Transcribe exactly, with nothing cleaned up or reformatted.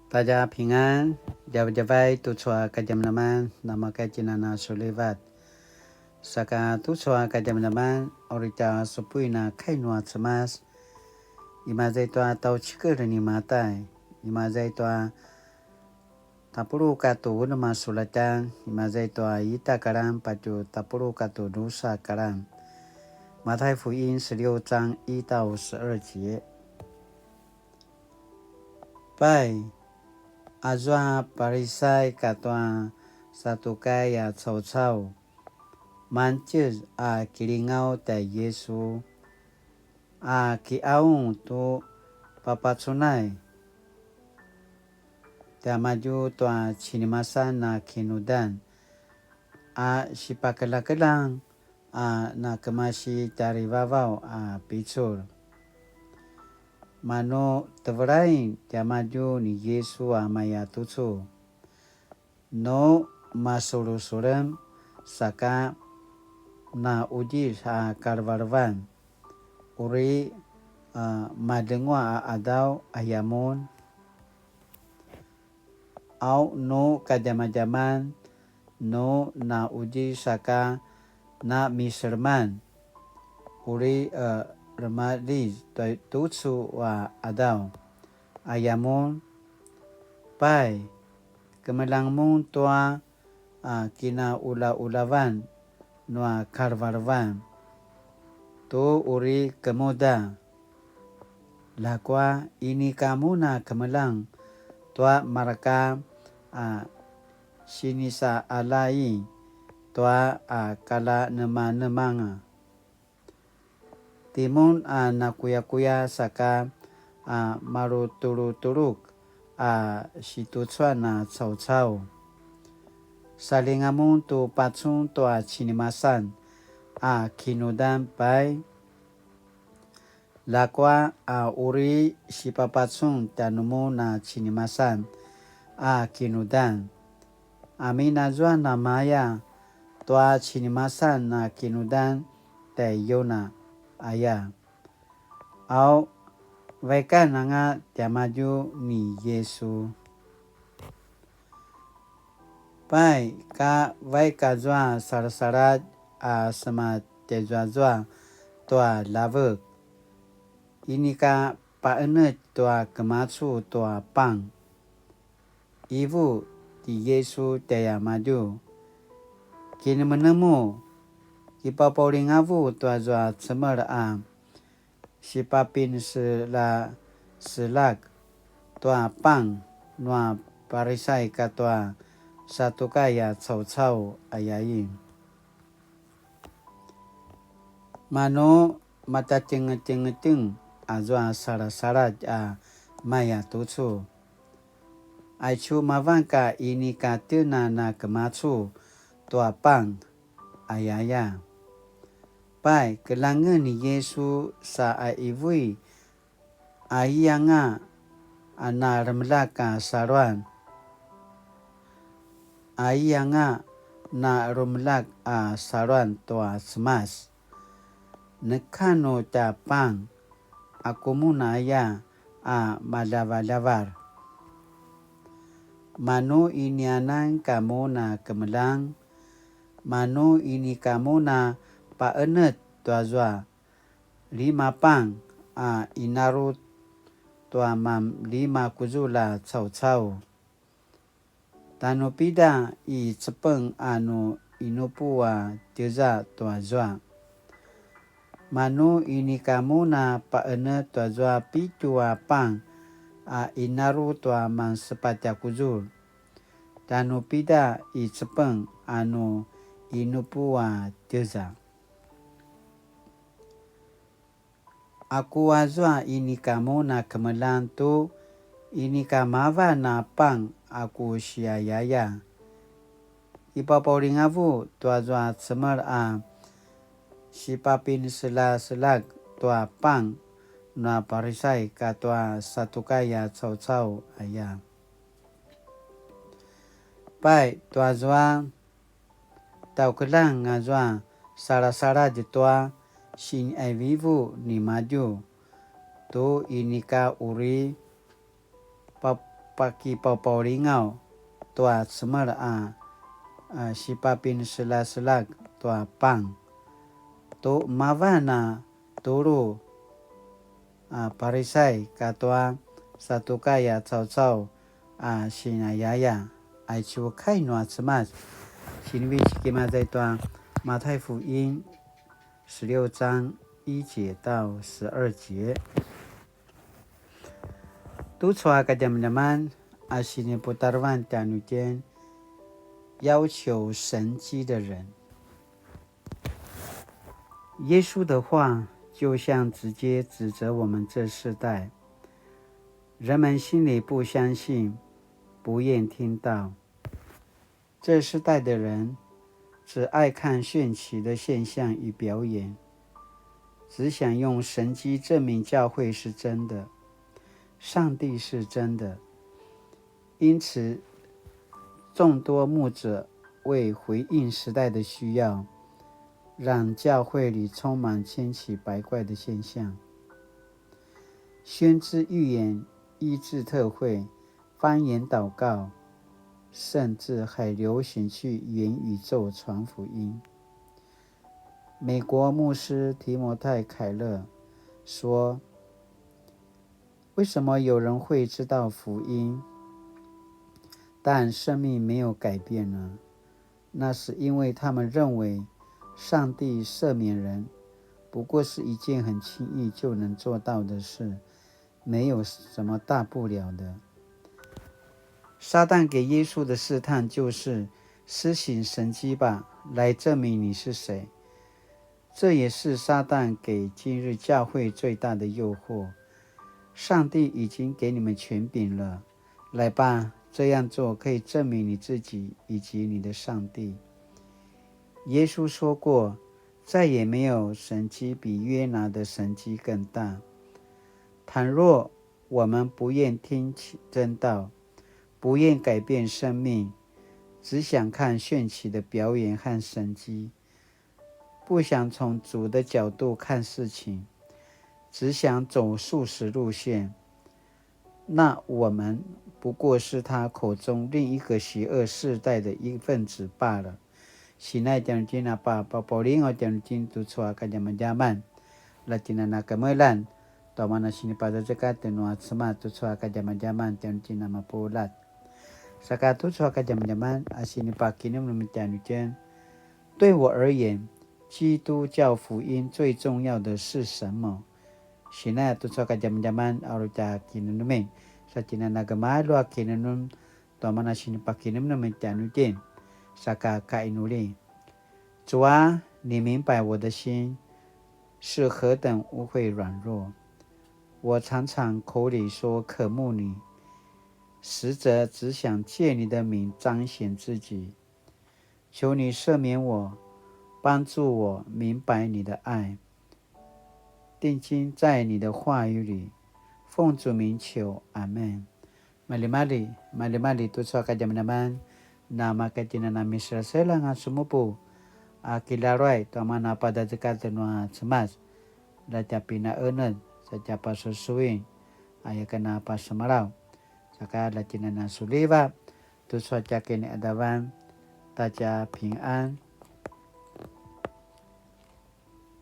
大家平安, djavadjavai tucu a kadjamadjaman, namakaicinana sulivat. Saka tucu a kadjamadjaman, uri tja supuin a kai nua Cemas, imaza i tua tjaucikel ni Matai, imaza i tua tapuluq katua unem a sulatjan, imaza i tua ita kalan patje tapuluq katua drusa kalan. 馬太福音十六章一到十二節。 Pai, azua Parisai katua Satukai a caucau, mangtjez a kilingaw tjai Yisu, a kiqaung tu papacunay tiamadju tua cinimasan a kinudan, a sipakeljakeljang a nakemasi tjarivavaw a picul. Manu tevelain tiamadju ni Yisu a maya tucu, nu masulusulem saka na qudjis a kalevelevan, uri, a, malenguaq a qadaw aya mun. Au nu kadjamadjaman, nu na qudjis saka na miseleman, uri, e, remaljiz tua tucu a qadaw aya mun. Pai, kemeljang mun tua, a, kinaulaulavan nua kalevelevan tu uri kemuda. Ljakua inika mun a kemeljang tua mareka a sinisaqaljai tua a kaljanemanemanga. Timun a nakuyakuya saka a malutulutuluk a situcuan a caucau. Saljinga mun tu pacun tua cinimasan a kinudan pai. Ljakua a uri sipapacun tjanumun a cinimasan a kinudan. Amin azua namaya tua cinimasan a kinudan tjai Yuna aya. Au, vaikan anga tiamadju ni Yisu. Pai, ka vaik azua salasaladj a sema tjaizuazua tua ljavek, inika paqenetj tua kemacu tua pang. Ivu ti Yisu tjaiamadju, kinemenemu, kipapaulingavu tuazua cemel a sipapinselaselak tua pang nua Parisai katua Satukai a caucau, ayain. Manu matatengetengeteng azua salasaladj a maya tucu. Aicu mavan ka inika tjen a na kemacu tua pang, ayaya. Pai, keljangen ni Yisu sa a ivui, aiyanga a na remelak a saluan. Aiyanga na remelak a saluan tua Cemas. Neka nu tja pang, aku mun aya a maljavaljavar. Manu inianan kamu na kemeljang, manu ini kamu na paqenetj tuazua lima pang a inaru tua manlima kuzulj a caucau. Tanu pida i cepeng a nu inupu a tjeza tuazua? Manu inika mun a paqenetj tuazua pitju a pang a inaru tua mansepatj a kuzulj? Tanu pida i cepeng a nu inupu a tjeza? Aku azua inika mun a kemeljang tu inika mavan a pang a ku siayaya. Ipapaulingavu tuazua cemel a sipapinselaselak tua pang nua Parisai katua Satukai a caucau aya. Pai, tuazua taukeljang azua salasaladj tua siniqaivivu nimadju tu inika uri pa-, pakipaupaulingaw tua cemel a, a, sipapinselaselak tua pang, tu mavan a tulu a Parisai katua Satukaya caucau a sinayaya. Aicu kai nua Cemas. Sinivecik imaza i tua 馬太福音十六章一節到十二節. Tucu a kadjamadjaman a siniputarevan tjanuitjen, 要求神迹的人. 耶稣的话就像直接指责我们这世代，人们心里不相信，不愿听道。这世代的人只爱看炫奇的现象与表演，只想用神迹证明教会是真的，上帝是真的。因此，众多牧者为回应时代的需要，让教会里充满千奇百怪的现象。先知预言、医治特会、方言祷告，甚至还流行去元宇宙传福音。美国牧师提摩太·凯勒说：“为什么有人会知道福音，但生命没有改变呢？那是因为他们认为上帝赦免人不过是一件很轻易就能做到的事，没有什么大不了的。”撒旦给耶稣的试探就是施行神迹吧，来证明你是谁。这也是撒旦给今日教会最大的诱惑。上帝已经给你们权柄了，来吧，这样做可以证明你自己以及你的上帝。耶稣说过，再也没有神迹比约拿的神迹更大。倘若我们不愿听真道，不愿改变生命，只想看炫奇的表演和神迹，不想从主的角度看事情，只想走速食路线，那我们不过是他口中另一个邪恶世代的一份子罢了。Sinai tjanuitjen a pa, papaulingaw tjanuitjen tucu a kadjamadjaman. La tjinana kemeljang, tua mana sinipadecekatan nua Cemas tucu a kadjamadjaman tjanuitjen a mapuljat. Saka tucu a kadjamadjaman a sinipakinemnem tjanuitjen. 对我而言，基督教福音最重要的是什么？Sinai tucu a kadjamadjaman a uri tja kinemnemen, sa tjinana gemalju a kinemnem, tua mana sinipakinemnem tjanuitjen, saka kainuli. 主啊，你明白我的心是何等污秽软弱，我常常口里说渴慕你，实则只想借你的名彰显自己。求你赦免我，帮助我明白你的爱，定睛在你的话语里。奉主名求，阿们。Maljimalji, maljimalji tucu a kadjamadjaman, na makatjinana miselaselang a semupu a kilaruay tua mana padazekatan nua Cemas, la tja pinaened, sa tja pasusuin, aya ken a pasemalaw, saka la tjinana suliva, tucu a tja kiniadavan, ta tja pingan,